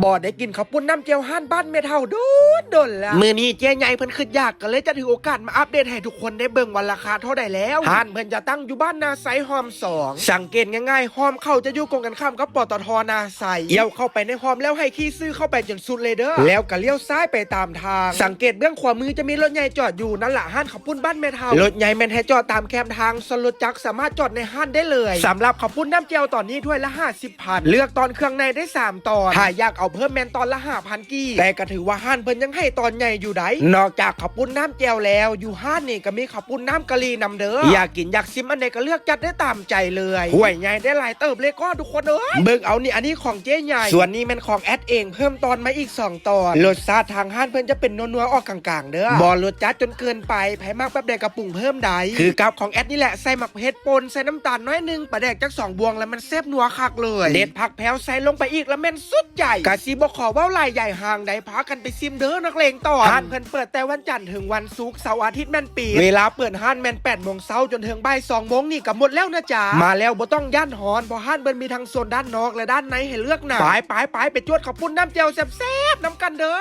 ບໍ່ໄດ້ກິນເຂົ້າປຸ້ນນ້ຳແຈ່ວຮ້ານບ້ານແມ່ເຖົ້າດົນໆແລ້ວ. ມື້ນີ້ເຈ້ໃຫຍ່ເພິ່ນຄຶດຢາກ ກໍເລີຍຈະຖືໂອກາດມາອັບເດດໃຫ້ທຸກຄົນໄດ້ເບິ່ງວ່າລາຄາເທົ່າໃດແລ້ວ. ຮ້ານເພິ່ນຈະຕັ້ງຢູ່ບ້ານນາໄຊ ຮ່ອມສອງ. ສັງເກດງ່າຍໆ ຮ່ອມເຂົ້າຈະຢູ່ກົງກັນຂ້າມກັບ ປຕທ ນາໄຊ. ລ້ຽວເຂົ້າໄປໃນຮ່ອມແລ້ວໃຫ້ຂີ່ຊື່ເຂົ້າໄປຈົນສຸດເລີຍເດີ້ ແລ້ວກໍລ້ຽວຊ້າຍໄປຕາມທາງ. ສັງເກດເບື້ອງຂວາມືຈະມີລົດໃຫຍ່ຈອດຢູ່ ນັ້ນລະຮ້ານເຂົ້າປຸ້ນບ້ານແມ່ເຖົ້າ. ລົດໃຫຍ່ແມ່ນໃຫ້ຈອດຕາມແຄມທາງ ສ່ວນລົດຈັກສາມາດຈອດໃນຮ້ານໄດ້ເລີຍ. ສຳລັບເຂົ້າປຸ້ນນ້ຳແຈ່ວຕອນນີ້ຖ້ວຍລະຫ້າສິບ ພັນ ເລືອກຕອນເຄື່ອງໃນໄດ້ສາມຕອນ. ຖ້າຢາກເອົາເພີ່ມແມ່ນຕອນລະຫ້າພັນກີບ ແຕ່ກໍຖືວ່າຮ້ານເພິ່ນຍັງໃຫ້ຕອນໃຫຍ່ຢູ່ໃດ໋. ນອກຈາກເຂົ້າປຸ້ນນ້ຳແຈ່ວແລ້ວ ຢູ່ຮ້ານນີ້ກໍມີເຂົ້າປຸ້ນນ້ຳກະຫຼີ່ນຳເດີ້. ຢາກກິນຢາກຊິມອັນໃດກໍເລືອກຈັດໄດ້ຕາມໃຈເລີຍ. ຖ້ວຍໃຫຍ່ໄດ້ຫຼາຍເຕີບເລີຍກໍທຸກຄົນເອີຍ. ເບິ່ງເອົານີ້ ອັນນີ້ຂອງເຈ້ໃຫຍ່ ສ່ວນນີ້ແມ່ນຂອງແອດເອງ ເພີ່ມຕອນມາອີກສອງຕອນ. ລົດຊາດທາງຮ້ານເພິ່ນຈະເປັນນົວໆ ອອກກາງໆເດີ້. ບໍ່ລົດຈັດຈົນເກີນໄປ ໃຜມັກແບບໃດກໍປຸງເພີ່ມໄດ້. ຄືກັບຂອງແອດນີ້ແຫຼະ ໃສ່ໝາກເຜັດປົ່ນ ໃສ່ນ້ຳຕານໜ້ອຍໜຶ່ງ ປາແດກຈັກສອງບ່ວງ ລະມັນແຊບນົວຄັກເລີຍ. ເດັດຜັກແພ້ວໃສ່ລົງໄປອີກ ລະແມ່ນສຸດໃຈ. ກະຊິບໍ່ຂໍເວົ້າຫຼາຍໃຫຍ່ຫ່າງໃດ ພາກັນໄປຊິມເດີ້ນັກເລງຕອນ. ຮ້ານເພິ່ນເປີດແຕ່ວັນຈັນເຖິງວັນສຸກ ເສົາອາທິດແມ່ນປິດ. ເວລາເປີດຮ້ານແມ່ນແປດໂມງເຊົ້າຈົນເຖິງບ່າຍສອງໂມງນີ້ກໍໝົດແລ້ວນະຈ໊ະ. ມາແລ້ວບໍ່ຕ້ອງຢ້ານຮ້ອນ ເພາະຮ້ານເພິ່ນມີທັງໂຊນດ້ານນອກ ແລະ ດ້ານໃນໃຫ້ເລືອກນຳ. ໄປໆ ໄປ ໄປຈວດເຂົ້າປຸ້ນນ້ຳແຈ່ວແຊບໆນຳກັນເດີ້.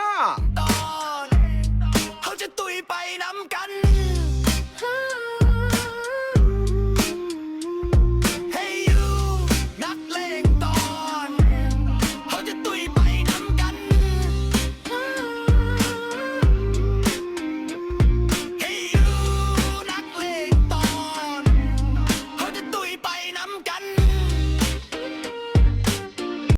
ເຮົາຈະຕຸຍໄປນຳກັນ.